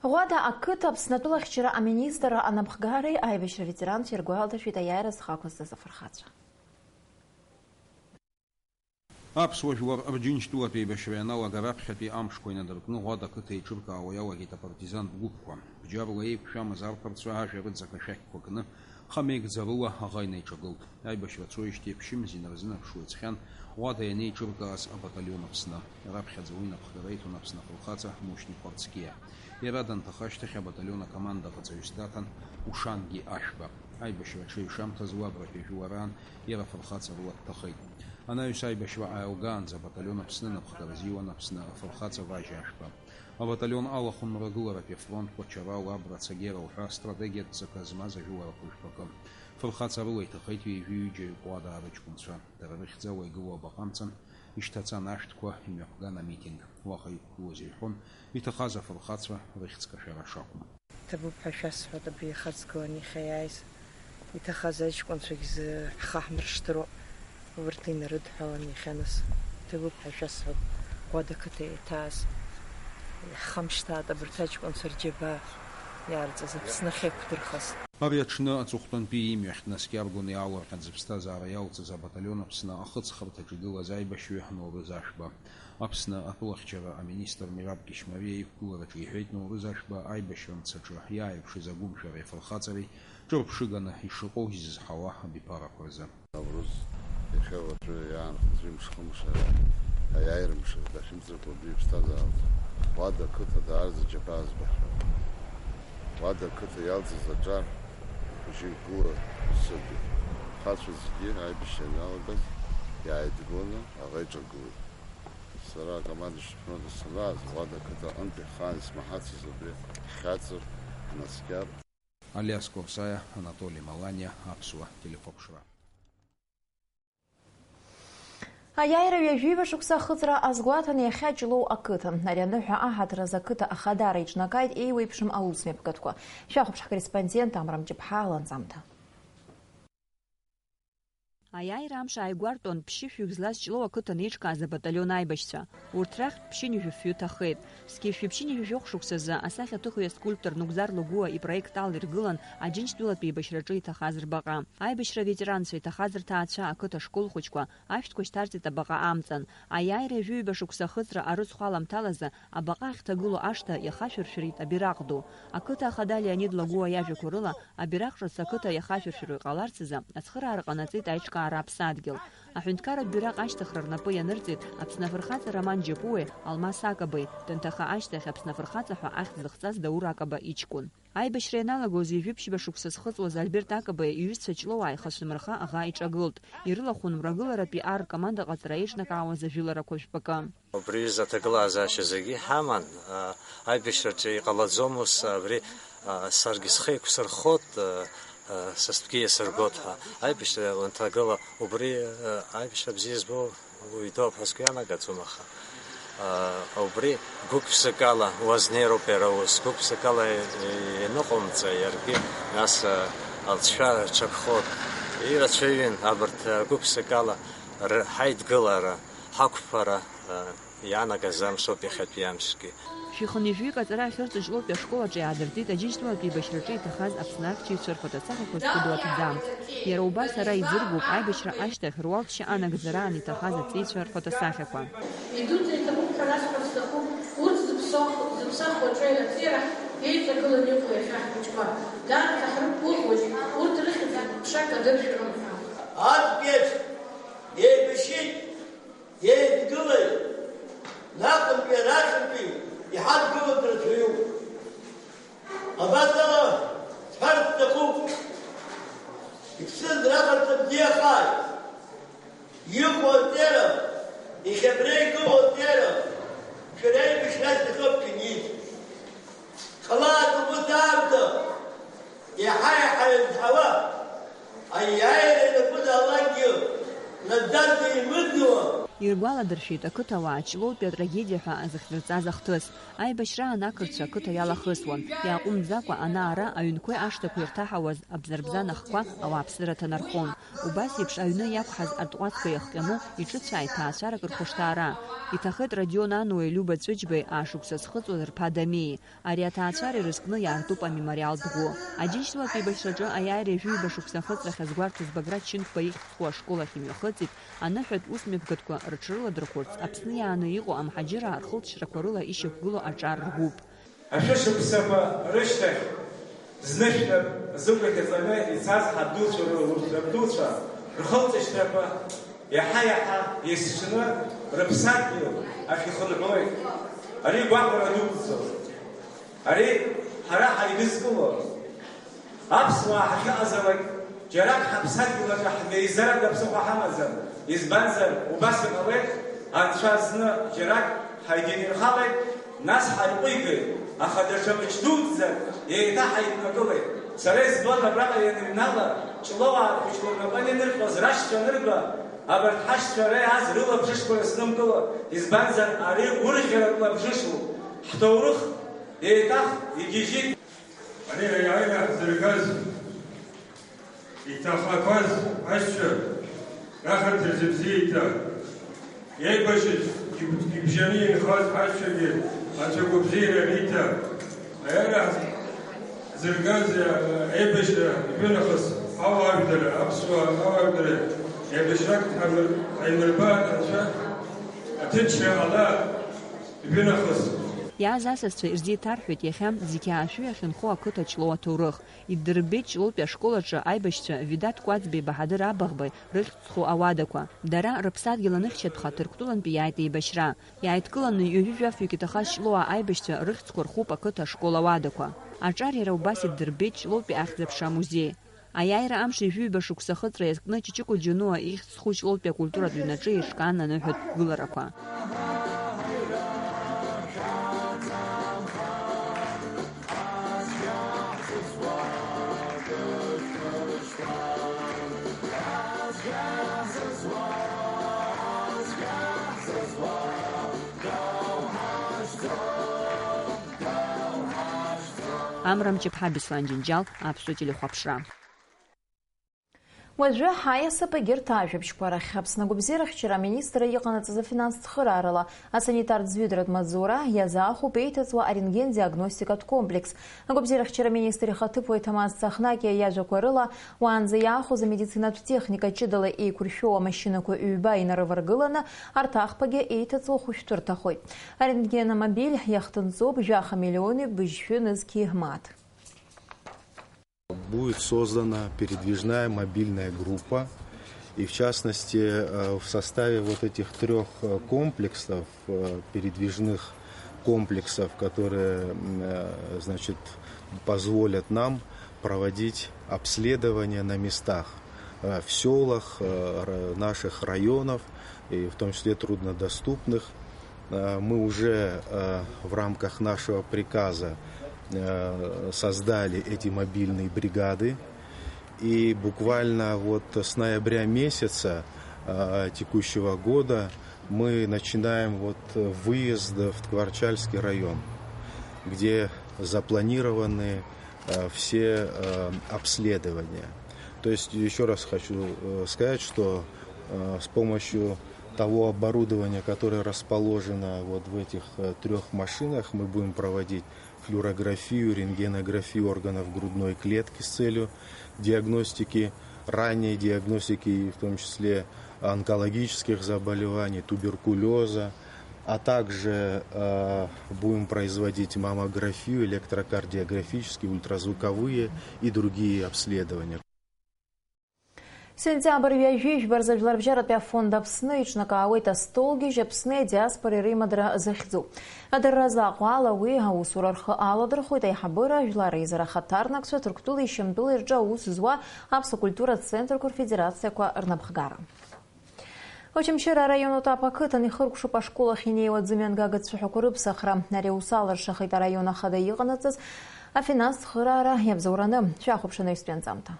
Ӷәада ақыҭа Аԥсны атәылахьчара аминистрра анапхгареи аибашьра ветеранцәеи ргәаладыршәеит аиааира зхы ақәызҵаз афырхацәа. Аԥсуа жәлар Рџьынџьтәылатә еибашьра ианалага раԥхьатәи амшқәа инадыркны Ӷәада ақыҭа еиҿыркаауа иалагеит апартизантә гәыԥқәа. Бџьарла еиқәшәамыз арԥарцәа ажәа рыҵака шәақьқәа кны, хамеигӡарыла аӷа инеиҿагылт. Аибашьра цоижьҭеи ԥшьымз инарзынаԥшуа иҵхьан Ӷәада ианеиҿыркааз абаталион Аԥсны. Раԥхьаӡа уи напхгара иҭон Аԥсны афырхаҵа Мушьни Хәарцкиа. Иара данҭаха ашьҭахь абаталион акомандаҟаҵаҩыс даҭан Ушангьы Ашәба. Аибашьра аҽеиҩшамҭазы уа абратәи жәлараан иара афырхаҵа рыла дҭахеит. Анаҩс аибашьра ааилгаанӡа абаталион Аԥсны напхгара азиуан Аԥсны афырхаҵа Важьа Ашәба. Абаталион алахәын мрагыларатәи афронтқәа Чарал, Абра, Цагера уҳәа стратегиатә ҵакы змаз ажәыларақәа жәпакы. Фырхаҵа рыла иҭахеит ҩажәи ҩыџьа Ҟәадаа рыҷкәынцәа. Дара рыхьӡала игылоу абаҟа амҵан ишьҭацан ашәҭқәа, имҩаԥган амитинг. Уаҟа иқәгылоз ирҳәон, иҭахаз афырхацәа рыхьӡ кашәара шакәым. Ҭабуп ҳәа шәасҳәоит абри иахьаҵгыланы иахьа иааиз. Иҭахаз аҷкәынцәагь зы ҳхы ҳмыршҭыроуп. Урҭ инарыдҳәалан иахьа нас. Ҭабуп ҳәа шәасҳәап, Ӷәада қыҭа иҭааз. Иаҳхамышҭаат абарҭ аҷкәынцәа рџьабаа иаарҵаз Аԥсны ахьеиқәдырхаз. Ари аҽны аҵыхәтәантәи имҩахь днаскьаргон иаалырҟьан зыԥсҭазаара иалҵыз абаталион Аԥсны ахыҵхырҭаҿы игылаз аибашьҩы Ноурыз Ашәба. Аԥсны атәылахьчара аминистр Мераб Кьышьмариа иқәгылараҿы иҳәеит, Ноурыз Ашәба аибашьра мцаҿы иааирԥшыз агәымшәареи афырхаҵареи ҿырԥшыганы ишыҟоу изызҳауа абиԥарақәа рзы. Аурыс иахьа уаҵәы иаанхаз ҩымш-хымш аиааира мшы дахьымӡакәа абри иԥсҭазаараҿы Ӷәада ақыҭа даараӡа џьабаа збахьоуп. Ӷәада ақыҭа иалҵыз аҿар бжьы гәыла сыдуп. Ахацәа зегьы аибашьра ианалагаз иааидгыланы аӷа иҿагылеит. Сара акоманда шьҭыхны санааз, Ӷәада ақыҭа аҟынтәи ахаан исмаҳацыз абри ҳхьаҵыр, ҳнаскьар. Алиас Корсаиа, Анатоли Маланиа, Аԥсуа телехәаԥшра. Аиааира ҩажәиба шықәса ахыҵра азгәаҭан иахьа Ҷлоу ақыҭан. Ари аныҳәа аҳаҭыр азы ақыҭа ахадара иҿнакааит еиуеиԥшым аусмҩаԥгатәқәа. Шәахәаԥш ҳкорреспондент Амра Мҷыԥҳа ланҵамҭа. Аиааира амш ааигәартәуан ԥшьышәҩык злаз Ҷлоу ақыҭан еиҿкааз абаталион аибашьцәа. Урҭ рахьтә ԥшьынҩажәи фҩы ҭахеит. Зқьи жәшәи ԥшьынҩажәи жәохә шықәсазы асахьаҭыхҩы аскульптор Нугзар Лагәуа ипроект ала иргылан Аџьынџьтәылатәи еибашьраҿы иҭахаз рбаҟа. Аибашьра аветеранцәа иҭахаз рҭаацәа, ақыҭа ашколхәыҷқәа, ашәҭқәа шьҭарҵеит абаҟа амҵан. Аиааира ҩажәиҩба шықәса ахыҵра арыцхә аламҭалазы абаҟа ахьҭагылоу ашҭа иахашәыршәырит абираҟ ду. Ақыҭа ахада Леонид Лагәуа иажәақәа рыла, абираҟ ҿыц ақыҭа иахашәыршәыруа иҟаларц азы ацхыраара ҟанаҵеит аиҿкаара аԥсадгьыл. Аҳәынҭқарратә бираҟ ашьҭыхра рнапы ианырҵеит Аԥсны афырхаҵа Роман Џьапуеи Алмас Акабеи, данҭаха ашьҭахь Аԥсны афырхаҵа ҳәа ахьӡ зыхҵаз Даур Акаба иҷкәын. Аибашьра ианалагоз ҩажәи ԥшьба шықәса зхыҵуаз Альберт Акабеи иҩызцәа Ҷлоуаа ихацәымырха аӷа иҿагылт. Ирылахәын мрагыларатәи аркоманда ҟаҵара еиҿнакаауаз ажәыларақәа жәпакы. Убри аҩыза аҭагылазаашьа зегьы иҳаман, а, аибашьраҿы иҟалаӡом ус, абри, а, саргьы схы еиқәсырхот, а, а, са стәгьы иасыргот ҳәа. Аибашьра уанҭагыла, убри, а, аибашьра бзиа збо уи доуп ҳәа сгәы ианагаӡом, аха, а, убри гәык-ԥсыкала уазнеироуп иара ус, гәык-ԥсыкала ианыҟоумҵа, иаргьы нас, а, алҵшәа рҽаԥхот. Ирацәаҩын абарҭ, а, гәык-ԥсыкала р-, ҳаидгылара, ҳақәԥара, а, иаанагаз амшоуп иахьатәи амшгьы. Шәихынҩажәаҩык аҵара ахьырҵо Ҷлоутәи ашкол аҿы иаадыртит Аџьынџьтәылатәи еибашьраҿы иҭахаз Аԥсны ахьчаҩцәа рфотосахьақәа зхәыду аҭӡамц. Иара убас ара иӡыргоуп аибашьра ашьҭахь руалԥшьа анагӡараан иҭахаз аҵеицәа рфотосахьақәа. Идуӡӡа иҭабуп ҳәа расҳәар сҭахуп, урҭ зыԥсаху, зыԥсахуа аҿеи аҵеи рахь еиҵагыланы иҟоу иахьа ҳхәыҷқәа. Дад ҳрықәгәыӷуеит, урҭ рыхьӡ ԥшак адыршәарым ҳәа. Актәи еиԥш еибашьит. Еидгылеит, наҟынтәи арахьынтәи иҳадгылоит рацәаҩуп. Абас ала сҳәарц сҭахуп, иԥсыз раҟарҵа бзиахааит. Иҟоу аҵера, иахьа абра игылоу аҵера, шәара еибашьра шәҭахуп Кенид. Ҟалааит убыс аамҭа, иаҳа-иаҳа иазҳауа, аиааира ианакәызаалакгьы, наӡаӡа имыӡуа. Иргәаладыршәеит ақыҭауаа Ҷлоутәи атрагедиа ҳәа зыхьӡырҵаз ахҭыс. Аибашьраан ақырҭцәа ақыҭа иалахысуан, иааҟәымҵӡакәа ана-ара аҩнқәеи ашҭақәеи ирҭаҳауаз абзарбзан ахқәа ауааԥсыра ҭанархон. Убас еиԥш аҩны иақәҳаз атҟәацқәа иахҟьаны иҿыцәааит ҭаацәарак рхәышҭаара. Иҭахеит Родион Ануеи Лиуба Ҵәыџьбеи аашықәса зхыҵуаз рԥа Дамеи. Ари аҭаацәара ирызкны иаартуп амемориалтә гәы. Аџьынџьтәылатә еибашьраҿы аиааира ҩажәиҩба шықәса ахыҵрахь азгәарҭоз Баграт Шьынқәба ихьӡ зху ашкол ахь имҩахыҵит аныҳәатә усмҩаԥгатәқәа рыҽрыладырхәырц Аԥсны иааны иҟоу амҳаџьыраа рхылҵшьҭрақәа рыла ишьақәгылоу аҿар ргәыԥ. Ашәышықәсақәа рышьҭахь зны шәҭак зықәахь иҵаны ицаз ҳабдуцәа рыла урҭ рабдуцәа рхылҵшьҭрақәа иаҳа-иаҳа есҽны рыԥсадгьыл ахь ихынҳәуеит. Ари гәахәара дуӡӡоуп. Ари ҳара ҳаидызкыло, аԥсуаа ҳахьыҟазалак, џьарак ҳаԥсадгьыл аҿы ҳмеизаратә аԥсыхәа ҳамаӡам. Избанзар, убас иҟалеит, анцәа зны џьарак ҳаидинирхалеит, нас ҳаиҟәигеит, аха даҽа мыч дуӡӡак еиҭа ҳаиднакылеит. Сара избон абраҟа ианыҩнала, Ҷлоуаа рхәыҷқәа рнапы анинырҟьоз рашьцәа анырба, абарҭ ҳашьцәа ара иааз рылабжышқәа рызнымкыло, избанзар, ари гәырӷьаратә лабжышуп, ҳҭоурых еиҭах игьежьит. Ари аиааира ҳзыргаз, иҭахақәаз ҳашьцәа рахарҭа рзы бзиа иҭа. Еибашьыз иб-, ибжьаны инхаз ҳашьцәагьы анцәа гәабзиара риҭа. Аиааира ҳзыргаз, а, еибашьра ижәынахыс ҳауаажәлар, аԥсуаа ҳауаажәлар еибашьрак ҳамыр-, ҳаимырбааит, анцәа аҭынчра ала. Ижәынахыс. Иааз асасцәа ирзеиҭарҳәеит иахьа зқьи жәшәи ахьынхо ақыҭа Ҷлоу аҭоурых. Иддырбеит Ҷлоутәи ашкол аҿы аибашьцәа Ведаҭ Кәаӡбеи Баҳадыр Абаӷбеи рыхьӡ зху ауадақәа. Дара рыԥсадгьыл аныхьчатәха Ҭырқәтәылантәи иааит еибашьра. Иааидкыланы ҩажәи жәафҩык иҭахаз Ҷлоуаа аибашьцәа рыхьӡқәа рхуп ақыҭа ашкол ауадақәа. Аҿар иара убас иддырбеит Ҷлоутәи ахьӡ-аԥша амузеи. Аиааира амш ҩажәиҩба шықәса ахыҵра иазкны Ҷыҷыкәа Џьонуа ихьӡ зху Ҷлоутәи акультуратә ҩнаҿы еиҿкаан аныҳәатә гыларақәа. Амра Мҷыԥҳа, Беслан Џьынџьал, Аԥсуа телехәаԥшра. Уажәы ҳаиасып егьырҭ ажәабжьқәа рахь. Аԥсны агәабзиарахьчара аминистрра иҟанаҵаз афинанстә цхыраарала асанитартә зҩыдаратә маҵзура иазаахәоуп еиҭаҵуа арентген-диагностикатә комплекс. Агәабзиарахьчара аминистр ихаҭыԥуаҩ Ҭамаз Цахнакиа иажәақәа рыла, уаанӡа иаахәоз амедицинатә техника ҷыдала еиқәыршәоу амашьынақәа ҩба инарываргыланы, арҭ ахԥагьы еиҭаҵуа хәышәтәы рҭахоит. Арентгеномобиль иахҭынҵоуп жәаха миллиони быжьшәы нызқьи мааҭ. Будет создана передвижная мобильная группа, и в частности, э, в составе вот этих трёх, э, комплексов, э, передвижных комплексов, которые, м, э, значит, позволят нам проводить обследование на местах, э, в сёлах, э, р-, наших районов, и в том числе труднодоступных. Э, мы уже, э, в рамках нашего приказа, э, создали эти мобильные бригады. И буквально вот с ноября месяца, э, текущего года мы начинаем вот выезд в Тхварчальский район, где запланированы, э, все, э, обследования. То есть, ещё раз хочу, э, сказать, что, э, с помощью того оборудования, которое расположено вот в этих, э, трёх машинах, мы будем проводить флюорографию, рентгенографию органов грудной клетки с целью диагностики, ранней диагностики, в том числе онкологических заболеваний, туберкулёза, а также, э, будем производить маммографию, электрокардиографические, ультразвуковые и другие обследования. Сентиабр ҩажәи жәба рзы Жәларбжьаратәи афонд Аԥсны иҿнакаауеит астолгьежь Аԥсни адиаспореи реимадара захьӡу. Адырразы Аҟәала уи аусура рхы аладырхәоит аиҳабыра, ажәлар реизара ахаҭарнакцәа, Ҭырқәтәылеи Шьамтәылеи рҿы аус зуа аԥсуа культуратә центрқәа рфедерациақәа рнапхгара. Очамчыра араион Отап ақыҭан ихыркәшоуп ашкол ахь инеиуа аӡымҩангага цәаҳәақәа рыԥсахра. Ари аус алыршахеит араион ахада иҟанаҵаз афинанстә цхыраара иабзоураны. Шәахәаԥш анаҩстәи анҵамҭа.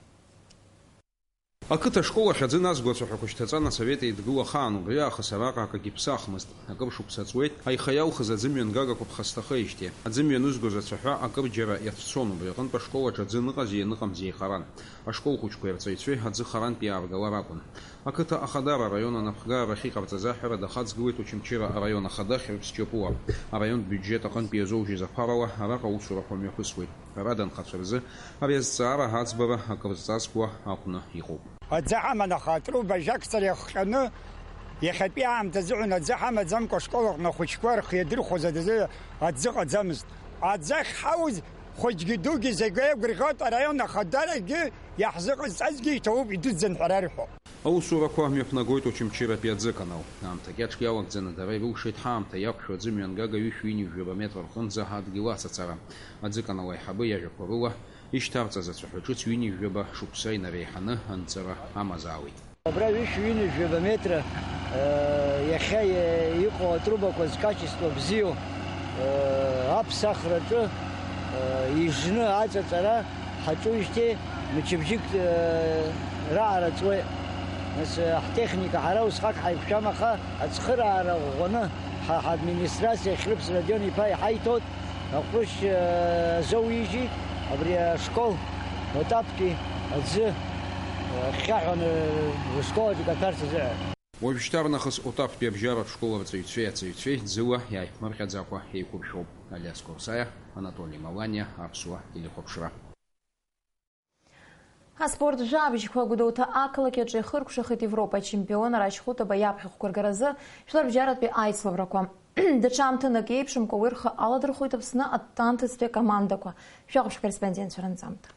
Ақыҭа ашкол ахь аӡы назго ацәаҳәақәа шьҭаҵан асовет еидгыла ахаан, убри аахыс араҟа акагьы ԥсахмызт. Акыр шықәса ҵуеит, аиха иалхыз аӡымҩангагақәа ԥхасҭахеижьҭеи. Аӡымҩа анызгоз ацәаҳәа акырџьара иацәцон, убри аҟынтә ашкол аҿы аӡы аныҟази аныҟамзи еиҟаран. Ашкол хәыҷқәеи арҵаҩцәеи аӡы харантә иааргалар акәын. Ақыҭа ахадара араион анапхгара ахьыҟарҵаз аҳәара дахаҵгылеит Очамчыра араион ахада Хьрыԥс Ҷапуа. Араионтә биуџьет аҟынтә иазоужьыз аԥарала араҟа аусурақәа мҩаԥысуеит. Ҳәарада, анхацәа рзы ари азҵаара аӡбара акыр зҵазкуа акәны иҟоуп. Аӡы ҳаман, аха атруба жьакцара иахҟьаны, иахьатәи аамҭазыҳәан аӡы ҳамаӡамкәа ашкол аҟны ахәыҷқәа рхы иадырхәоз аӡы, аӡы ҟаӡамызт. Аӡы ахьҳауз хәыҷгьы дугьы зегь еигәырӷьоит, араион ахадарагьы иаҳзыҟазҵазгьы иҭоуп, идуӡӡан ҳәа рарҳәо. Аусурақәа мҩаԥнагоит Очамчыратәи аӡыканал. Аамҭа кьаҿк иалагӡаны дара ирылшеит ҳаамҭа иақәшәо аӡымҩангага ҩышәи ҩынҩажәаба метр рҟынӡа адгьыл ацацара. Аӡыканал аиҳабы иажәақәа рыла, ишьҭарҵаз ацәаҳәа ҿыц ҩынҩажәаба шықәса инареиҳаны анҵыра амазаауеит. Абра ҩышәи ҩынҩажәаба метра, э, иахьа, э, иҟоу атрубақәа зкачество бзиоу, э, аԥсахраҿы, э, ижны аҵаҵара ҳаҿуижьҭеи мчыбжьык, э, раара ҵуеит. Нас, э, ҳтехника ҳара усҟак ҳаиқәшәам, аха ацхыраара ӷәӷәаны ҳа, ҳадминистрациа Хьрыԥс Родион иԥа иҳаиҭоит, аҟәрышь, э, азоуижьит, абри ашкол Отаптәи аӡы, э, ахьхьаҳәаны, э, ашкол аҿы икаҭәарц азыҳәан. Уажәшьҭарнахыс Отаптәи абжьаратә школ арҵаҩцәеи аҵаҩцәеи ӡыла иааиԥмырҟьаӡакәа еиқәыршәоуп. Алиас Корсаиа, Анатоли Маланиа, Аԥсуа телехәаԥшра. Аспорт жәабжьқәа. Гәдоуҭа ақалақь аҿы ихыркәшахеит Европа ачемпион Рашь Хәытаба иаԥхьахәқәа ргаразы жәларбжьаратәи аицлабрақәа. Даҽа аамҭанак еиԥшымкәа уи рхы аладырхәоит Аԥсны аҭанҭыҵтәи акомандақәа. Шәахәаԥш акорреспондентцәа рынҵамҭа.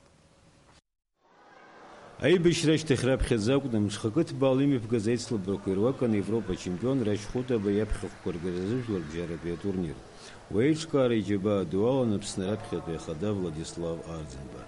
Аибашьра ашьҭахь раԥхьаӡа акәны, мҽхакы ҭбаала имҩаԥгаз аицлабрақәа ируакын Европа ачемпион Рашь Хәытаба иаԥхьахәқәа ргаразы жәларбжьаратәи атурнир. Уи аиҿкаара иџьабаа ду алан Аԥсны раԥхьатәи ахада Владислав Арӡынба.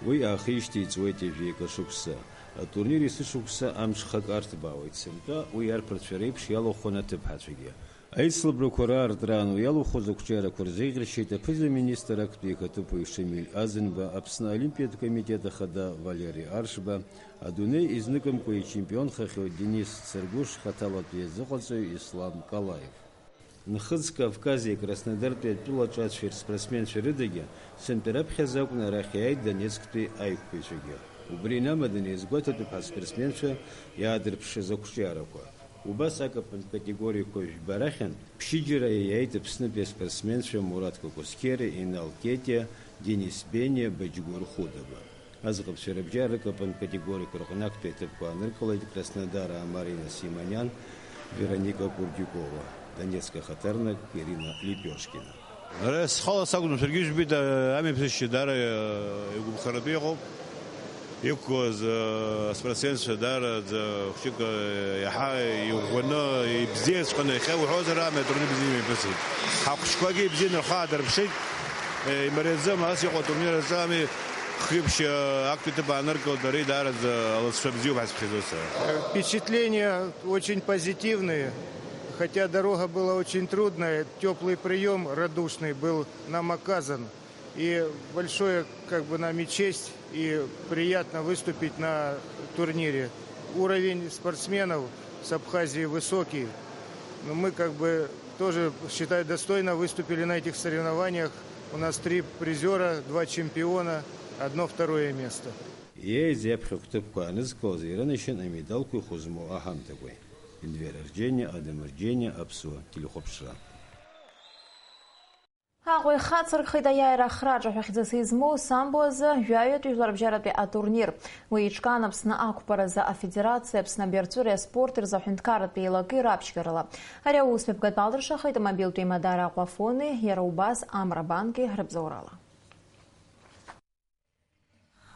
Уи аахижьҭеи иҵуеит ҩажәи акы шықәса. Атурнир есышықәса амҽхак арҭбаауеит, сынтәа уи арԥарцәа реиԥш иалахәын аҭыԥҳацәагьы. Аицлабрақәа раартраан уи иалахәыз ақәҿиарақәа рзеиӷьаршьеит аԥыза-министр актәи ихаҭыԥуаҩ Шамиль Азынба, Аԥсны Олимпиатә комитет ахада Валери Аршба, адунеи изныкымкәа ичемпионхахьоу Денис Цыргәыш, хаҭалатәи азыҟаҵаҩ Ислам Калаев. Нхыҵ Кавкази Краснодартәи атәылаҿацәеи рспортсменцәа рыдагьы, сынтәа раԥхьаӡа акәны арахь иааит Донецктәи аиқәԥаҩцәагьы. Убри инамаданы иазгәаҭатәуп ҳаспортсменцәа иаадырԥшыз ақәҿиарақәа. Убас акапантә категориақәа жәба рахьынтә ԥшьыџьара иааит Аԥснытәи аспортсменцәа Мураҭ Кокоскьери, Инал Кетиа, Денис Бениа, Баџьгәыр Хәыдаба. Аӡӷабцәа рыбжьара рыкапантә категориақәа рҟны актәи аҭыԥқәа ааныркылеит Краснодара Марина Симониан, Вероника Курдюкова, Донецк ахаҭарнак Ирина Лепешкина. Ара схала сакәӡам, шәаргьы ижәбеит, а, амҩаԥысшьа даара, а, игәаԥхаратәы иҟоуп. Иқәгылаз, а, аспортсменцәа даараӡа хәҷык, а, иаҳа иӷәӷәаны, ибзиаҵәҟьаны, иахьа уҳәозар, амҩа атурнир бзианы имҩаԥысит. Ҳахәыҷқәагьы ибзианы рхы аадырԥшит. Э, имариаӡам, ас иҟоу атурнир аҿы ами, хҩы-ԥшьа актәи ҭыԥ ааныркылт, ари даараӡа алыҵшәа бзиоуп ҳазԥхьаӡоз сара. Впечатления очень позитивные, хотя дорога была очень трудная, теплый приём радушный был нам оказан. И большое, как бы, нами честь и приятно выступить на турнире. Уровень спортсменов с Абхазии высокий. Но мы, как бы, тоже, считаю, достойно выступили на этих соревнованиях. У нас три призёра, два чемпиона, одно второе место. Иеизеи аԥхьа қәҭыԥқәа анызкылаз ирынашьан амедалқәа ихәызмоу аҳамҭақәеи. Индвер Арџьениа, Адам Арџьениа, Аԥсуа телехәаԥшра. Аҟәа ихацыркхеит аиааира ахраҿа ҳәа хьӡыс измоу самбо азы жәаҩатәи жәларбжьаратәи атурнир. Уи еиҿкаан Аԥсны ақәԥаразы афедерациеи Аԥсны абаҩрҵәыреи аспорти рзы аҳәынҭқарратә еилакеи раԥшьгарала. Ари аус мҩаԥгатәы алыршахеит амобилтә еимадара Аҟәафони, иара убас Амра банки рыбзоурала.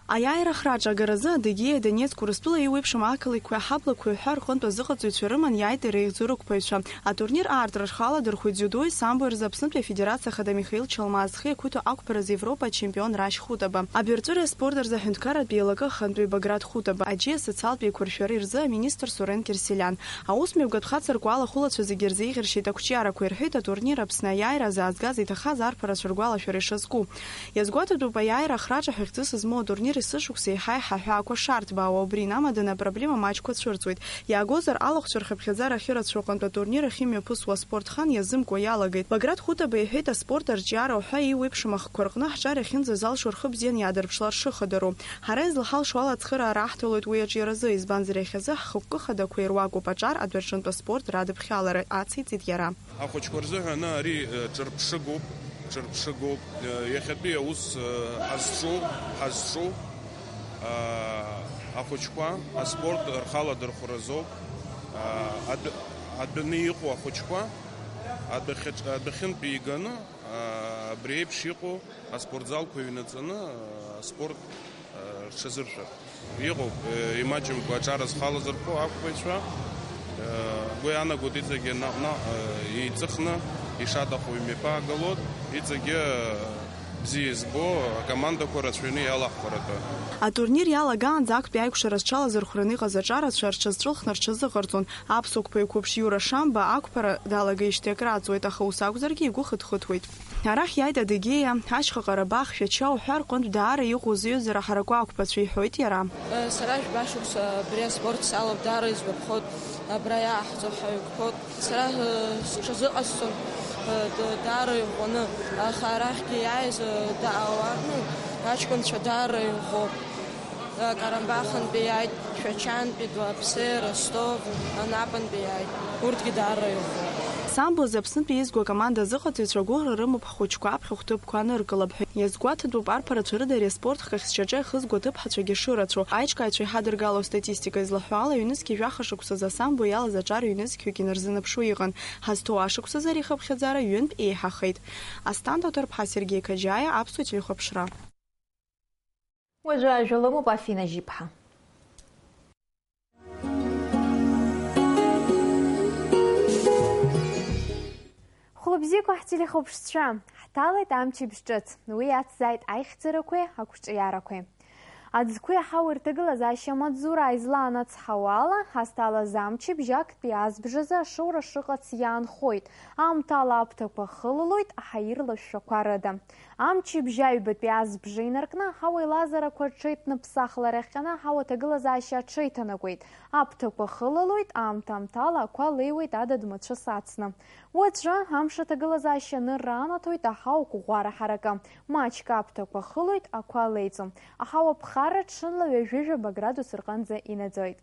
Аиааира ахраҿа агаразы Адыгеиа, Донецк, Урыстәыла еиуеиԥшым ақалақьқәеи аҳаблақәеи ҳәа рҟынтә азыҟаҵаҩцәа рыман иааит иреиӷьӡоу рықәԥаҩцәа. Атурнир аартра рхы аладырхәит дзиудои самбои рзы Аԥснытәи Афедерациа Ахада Михаил Чалмаа зхы иақәиҭу ақәԥаразы Европа ачемпион Рашь Хәытаба, абаҩрҵәыреи аспорт рзы аҳәынҭқарратә еилакы ахантәаҩы Баграт Хәытаба, аџьиа асоциалтә еиқәыршәареи рзы аминистр Сурен Кьырсиалиан. Аус мҩаԥгатә хацыркуа алахәылацәа зегьы ирзеиӷьаршьеит ақәҿиарақәа, ирҳәеит атурнир Аԥсны аиааира азаазгаз иҭахаз арԥарацәа ргәалашәара ишазку. Иазгәаҭатәуп аиааира ахраҿа ҳәа хьӡыс змоу атурнир есышықәса еиҳа-еиҳа ҳәа ақәа шарҭбаауа, убри инамаданы апроблема маҷқәа цәырҵуеит. Иаагозар, алахәцәа рхыԥхьаӡара ахьырацәоу аҟынтә атурнир ахьымҩаԥысуа аспортхан иазымкуа иалагеит. Баграт Хәытаба иҳәеит, аспорт арҿиара уҳәа еиуеиԥшым ахқәа рҟны ҳҿар иахьынӡазалшо рхы бзианы иаадырԥшлар шыхадароу. Ҳара излаҳалшо алацхыраа раҳҭалоит уи аҿиаразы, избанзар иахьазы ҳхықәкы хадақәа ируакуп аҿар адәаҿынтә аспорт радыԥхьалара, ациҵеит иара. Ахәыҷқәа рзыҳәан ари, э, ҿырԥшыгоуп, ҿырԥшыгоуп. Э, иахьатәи аус, э, ҳазҿу, ҳазҿу, а, ахәыҷқәа аспорт рхаладырхәразоуп. А, адә-, адәаны иҟоу ахәыҷқәа, адәахьаҿ-, адәахьынтәи иганы, а, абри еиԥш иҟоу аспортзалқәа ҩнаҵаны, а, аспорт рҽазыршәар. Иҟоуп, э, имаҷымкәа аҿар зхалазырхәо ақәԥаҩцәа, э, угәы иаанагоит иҵегьы наҟ-наҟ, э, еиҵыхны ишаҭаху имҩаԥаагалоит, иҵегьы, э, бзиа избо акомандақәа рацәаҩны иалаҳхәаратәы. Атурнир иалагаанӡа актәи аиқәшара зҽалазырхәраны иҟаз аҿарацәа рҽазҵәылхны рҽазыҟарҵон. Аԥсуа қәԥаҩ қәыԥш Иура Шамба ақәԥара далагеижьҭеи акрааҵуеит, аха ус акәзаргьы игәы хыҭхыҭуеит. Арахь иааит Адыгеиа, Ашьха Ҟарабах, Шәача уҳәа рҟынтә даара иӷәӷәоу зҩызара ҳаракы ақәԥацәа, иҳәоит иара. Сара жәба шықәса абри аспорт салоуп, даара изгәаԥхоит, абра иааҳҵо ҳәа игәԥхоит. Сара, э, сҽазыҟасҵон, э, д-, даара иӷәӷәаны, аха арахьгьы иааиз, э, даауан, ну, аҷкәынцәа даара иӷәӷәоуп. Ҟарабахантәи иааит, Шәачантәи, Туапсе, Ростов, Анапантәи иааит. Урҭгьы даара ирӷәӷәоуп. Самбо азы Аԥснытәи еизгоу акоманда азыҟаҵаҩцәа агәыӷра рымоуп ҳхәыҷқәа аԥхьа хәҭыԥқәа аныркылап ҳәа. Иазгәаҭатәуп арԥарацәа рыда ари аспорт хкахь зҽаҿеихыз аҭыԥҳацәагьы шырацәоу. Аиҿкааҩцәа иҳадыргало астатистика излаҳәо ала, ҩнызқьи жәаха шықәсазы асамбо иалаз аҿар ҩнызқьҩык инарзынаԥшуа иҟан. Ҳазҭоу ашықәсазы ари ахыԥхьаӡара ҩынтә еиҳахеит. Асҭанда Ҭарԥҳа, Сергеи Қаџьаиа, Аԥсуа телехәаԥшра. Уажәы ажәа лымоуп Афина Жьиԥҳа. Хәлыбзиақәа ҳтелехәаԥшцәа, ҳҭалеит амчыбжь ҿыц, уи ацзааит аихьӡарақәеи ақәҿиарақәеи. Аӡқәеи аҳауеи рҭагылазаашьа амаҵзура излаанацҳауа ала, ҳазҭалаз амчыбжь актәи азбжазы ашоура шыҟац иаанхоит. Аамҭала аԥҭақәа хылалоит аҳаирла шәшәақәа рыда. Амчыбжь аҩбатәи азбжа инаркны аҳауа еилазарақәа рҽеиҭныԥсахлара иахҟьаны аҳауа аҭагылазаашьа аҽеиҭанакуеит. Аԥҭақәа хылалоит аамҭа-аамҭала, ақәа леиуеит адыд мацәыс ацны. Уаҵәы амш аҭагылазаашьа анырра анаҭоит аҳауа қәыӷәӷәара ҳаракы. Маҷк аԥҭақәа хылоит, ақәа леиӡом. Аҳауа ԥхарра ҽынла ҩажәи жәаба градус рҟынӡа инаӡоит.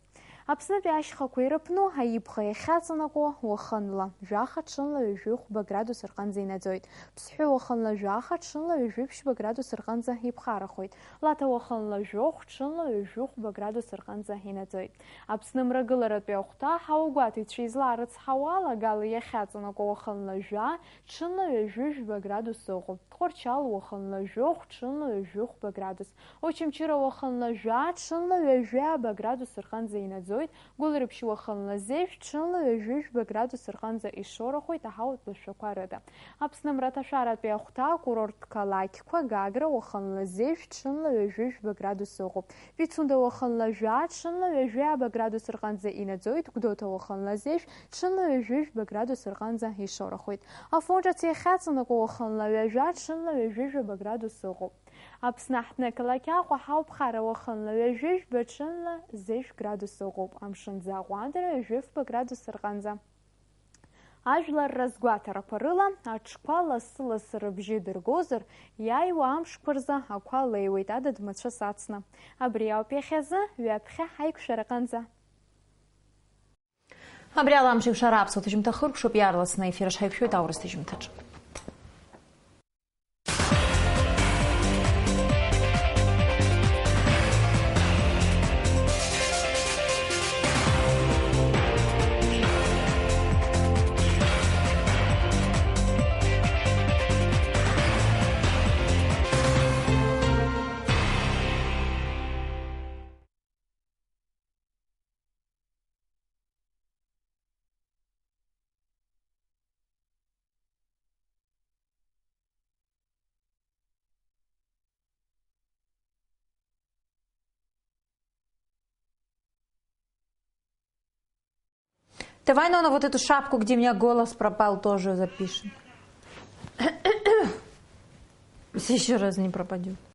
Аԥснытәи ашьхақәа ирыԥну аибӷа иахьаҵанакуа уахынла жәаха, ҽынла ҩажәи хәба градус рҟынӡа инаӡоит. Ԥсҳәы уахынла жәаха, ҽынла ҩажәи ԥшьба градус рҟынӡа иԥхарахоит. Лаҭа уахынла жәохә, ҽынла ҩажәи хәба градус рҟынӡа инаӡоит. Аԥсны мрагыларатәи ахәҭа аҳауагәаҭаҩцәа излаарыцҳауа ала, Гала иахьаҵанакуа уахынла жәа, ҽынла ҩажәи жәба градус ыҟоуп. Тҟәарчал уахынла жәохә, ҽынла ҩажәи хәба градус. Очамчыра уахынла жәа, ҽынла ҩажәи ааба градус рҟынӡа инаӡоит. Гәылрыԥшь уахынла зежә, ҽынла ҩажәи жәба градус рҟынӡа ишоурахоит аҳауатә лашәақәа рыда. Аԥсны мраҭашәаратәи ахәҭа акурорттә қалақьқәа, Гагра уахынла зежә, ҽынла ҩажәи жәба градус ыҟоуп. Пицунда уахынла жәа, ҽынла ҩажәи ааба градус рҟынӡа инаӡоит. Гәдоуҭа уахынла зежә, ҽынла ҩажәи жәба градус рҟынӡа ишоурахоит. Афон ҿыц иахьаҵанакуа уахынла ҩажәа, ҽынла ҩажәи жәаба градус ыҟоуп. Аԥсны аҳҭны ақалақь Аҟәа аҳауа ԥхара уахынла ҩажәи жәба, ҽынла зежә градус ыҟоуп. Амшын ӡы аҟәандара ҩажәи фба градус рҟынӡа. Ажәлар разгәаҭарақәа рыла, аҽқәа лассы-лассы рыбжьы дыргозар, иааиуа амшқәа рзы ақәа леиуеит адыд мацәыс ацны. Абри ауп иахьазы, ҩаԥхьа ҳаиқәшәараҟынӡа. Абри ала амш еиқәшара аԥсуа ҭыжьымҭа хыркәшоуп, иаарласны аефир аҿы ҳаиқәшәоит аурыс ҭыжьымҭаҿы. Давай, Нона, вот эту шапку, где у меня голос пропал, тоже запишем. Если ещё раз не пропадёт.